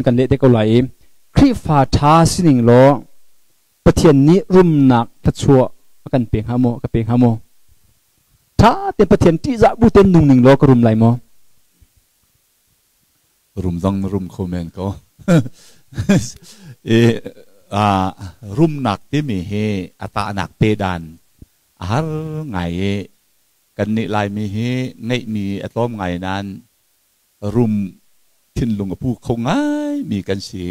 kan leh te ko lai i Khrihfa ṭha sining law Pathian nih rumnak thluachuah a kan pe hnga maw ka pe hnga maw? Ṭha tein Pathian ṭihzah bu tein nung ning law ka rum lai maw? Rum zong na rum kho men ko. I rumnak timi hi a tahnak pe dan a har ngai i kannih Laimi hi ngeihmi a tlawm ngai nain rum thinlung a pu kho ngaimi kan si.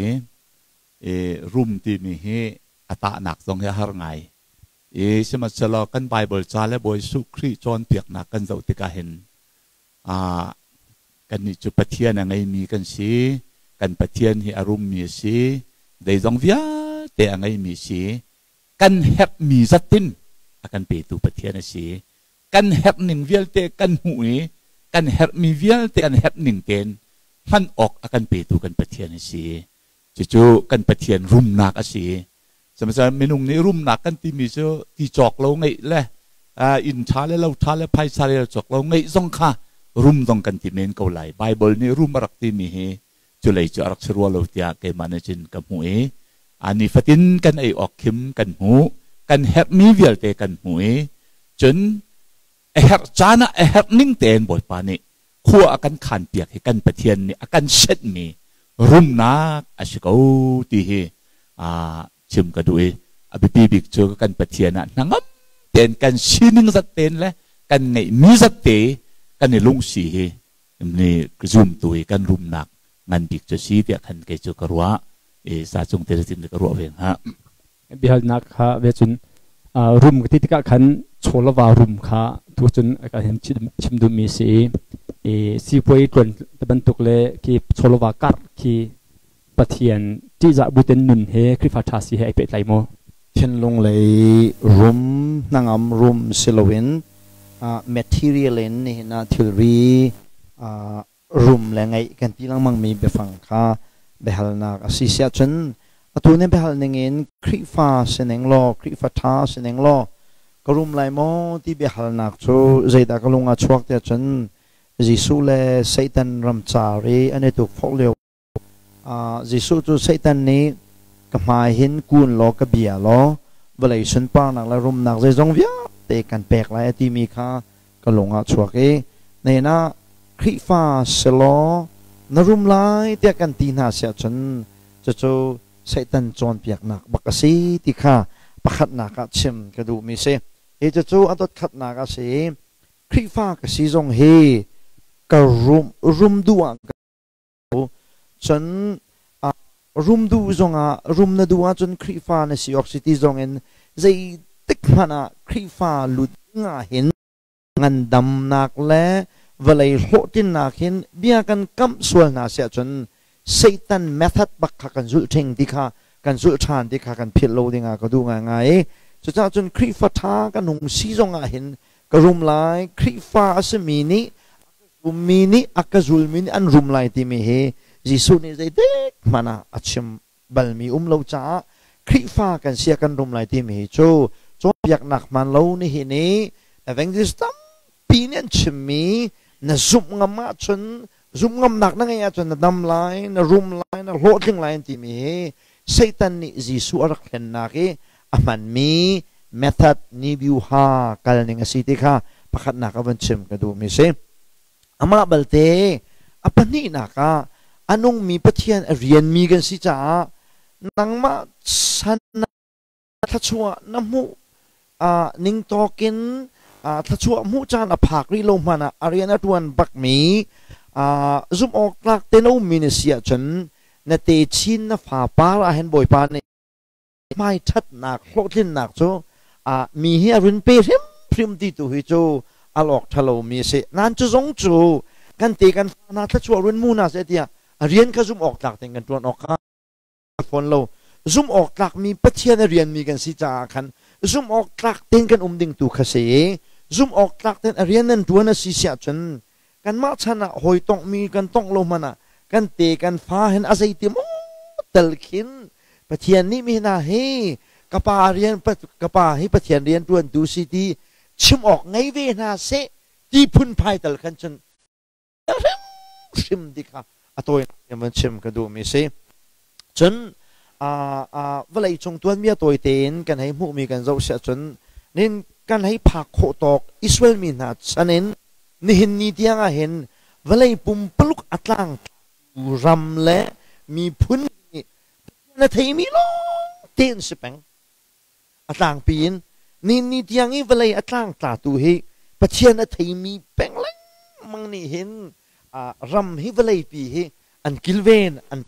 I rum timi hi a tahnak zong hi a har ngai. I sihmanhsehlaw kan Baibal ca le Bawi Jesuh Khrih cawnpiaknak kan zoh tikah hin kannih cu Pathian a ngeimi kan si. Kan Pathian hi a rummi a si. Zeizong vialte a ngeimi a si. Kan herhmi zatin a kan petu Pathian a si. Kan herh ning vialte kan hmuh i kan herhmi vialte kan herh ning tein hman awk a kan petu kan Pathian a si. Cucu kan Pathian rumnak a si. Sihmanhsehlaw minung nih rumnak kan timi cu ti cawk lo ngeih le inn ṭha le lo ṭha le phaisa rel cawk lo ngeih zong kha rum zong kan ti men ko lai. Baibal nih rum a rak timi hi culei cu a rak si rua lo tiah keimah nih cun ka hmuh i nifatin kan ei awk khim kan hmuh, kan herhmi vialte kan hmuh i cun a herh caan ah a herh ning tein Bawipa nih khua a kan khanpiak hi kan Pathian nih a kan senhmi rumnak a si ko ti hi chim ka duh i a biapi bik cu kan Pathian ah hnangam tein kan sining zat tein le kan ngeihmi zat te kan i lungsi hi ni zumtu i kan rumnak ngan bik cu si tiah khan kei cu ka ruah i sa cung te tin ka ruah ve hnga. Biahalnak kha ve cun rum ka ti tikah khan chawlava rum kha tu cun ka hin chim duhmi si i sipuai tuan bantuk le khi chawlava karh khi Pathian ṭihzah buten nun he Khrihfa ṭha si he ai pehtlai maw? Thinlung lei rum hnangam rum si loin material in nihin ah thilri rum le ngeih kan ti lengmangmi biafang kha biahalnak a si siah cun atu nih biahal ningin Khrihfa sining law Khrihfa ṭha sining law ka rum lai maw ti biahalnak cu zeidah ka lung ah chuak tiah cun Jesuh le Satan ramcar i an i tukforh lio Jesuh cu Satan nih ka hmai hin kun law ka bia law vawlei sunparnak le rumnak zeizong vialte kan pek lai a timi kha ka lung ah chuak i nihin ah Khrihfa si law na rum lai tiah kan ti hna siah cun cucu Satan cawnpiaknak bak a si ti kha pakhatnak ah chim ka duhmi si. Hi cucu a dotkhatnak a si i Khrihfa ka si zong hi ka rum rum duh ah Cun rum duh zongah rum na duh ahcun Khrihfa na si awk si ti zongin zeitik hmanh ah Khrihfa lut ding ah hin ngandamnak le vawlei hlawhtlinnak hin bia kan kamh sual hna si ahcun Satan method bak kha kan zulh ṭhing ti kha kan zulh ṭhan ti kha kan philh lo dingah ka duh ngaingai i cucaah cun Khrihfa ṭha kan hung si zongah hin ka rum lai Khrihfa a simi nih ummi nih a ka zulmi nih an rum lai timi hi Jesuh nih zeitik hmanh ah a chim balmi um lo caah Khrihfa kan sia kan rum lai timi hi cu cawnpiaknak hmaan lo nihin i evangelist tampi nih an chimmi na zumh ngam ahcun zumh ngamnak na ngeih ahcun na dam lai na rum lai na hlawhtling lai an timi hi Satan nih Jesuh a rak hlennak i a hmanmi method nibiuha kal ning a si ti kha pakhatnak a van chim ka duhmi si. Amah balte a pahnihnak ah a nungmi Pathian a rianmi kan si caah nangmah san thluachuah na hmuh ning tawkin thluachuah hmuh caan a phak rih lo hmanh ah a rian a ṭuan bakmi zumh awk tlak te na ummi na si ahcun na techin na fa par ah hin Bawipa nih hmaiṭhatnak hlawhtlinnak cu mi hi a run pe hrimhrim ti tu hi cu al awk ṭha lomi a si. Nain cu zong cu kan te kan fa hna thluachuah run mu hna seh tiah a rian kha zumh awk tlak tein kan ṭuan awk kha fawn lo. Zumh awk tlakmi Pathian a rianmi kan si caah khan zumh awk tlak tein kan um ding tu kha si i zumh awk tlak tein a rian nan ṭuan a si siah cun kanmah chan ah hawi tonghmi kan tongh lo hmanh ah kan te kan fa hin a zeiti maw tel khin Pathian nih mi hna hi ka pa rian ka pa hi Pathian rian ṭuantu si ti chim awk ngei ve hna seh ti phunphai tal khan cun hrimhrim ti kha a tawinak in van chim ka duhmi si. Cun vawlei cung tuanbia tawi tein kan hei hmuhmi kan zoh siah cun nin kan hei phak khawh tawk Israel mi hna chan in nihin ni tiang ah hin vawlei pumpaluk a tlang ram le miphun nih na theimi lawng te an si peng. A tlangpi in nihin ni tiang i vawlei a tlangtlatu hi Pathian a theimi peng lengmang nih hin ram hi vawleipi hi an kilven an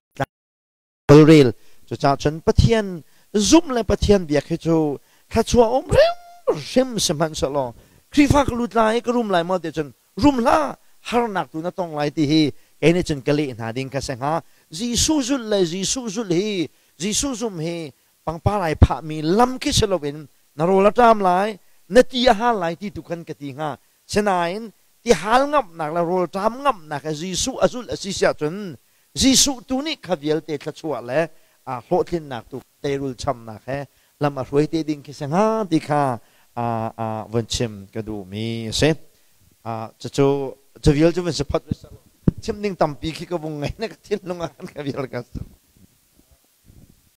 tawlrel. Cucaah cun Pathian zumh le Pathian biak hi cu thluachuah um hrimhrim sihmanhsehlaw Khrihfa ka lut lai ka rum lai maw ti cun rum hlah, harnak tu na tong lai ti hi kei nih cun ka leh hna ding kha si hnga. Jesuh zulh le Jesuh zulh hi, Jesuh zumh hi pangpar ai phahmi lam khi si loin na rawl a ṭam lai, na ti a hal lai ti tu khan ka ti hnga. Sinain ti hal ngamhnak le rawl ṭam ngamhnak he Jesuh a zulh a si siah cun Jesuh tu nih kha vialte thluachuah le hlawhtlinnak tu teirul chamnak he lam a hruai te ding khi si hnga ti kha vun chim ka duhmi a si. Cucu cu vial cu vun si phot chim ding tampi khi ka vung ngei na ka thinlung ah khan ka vial ka.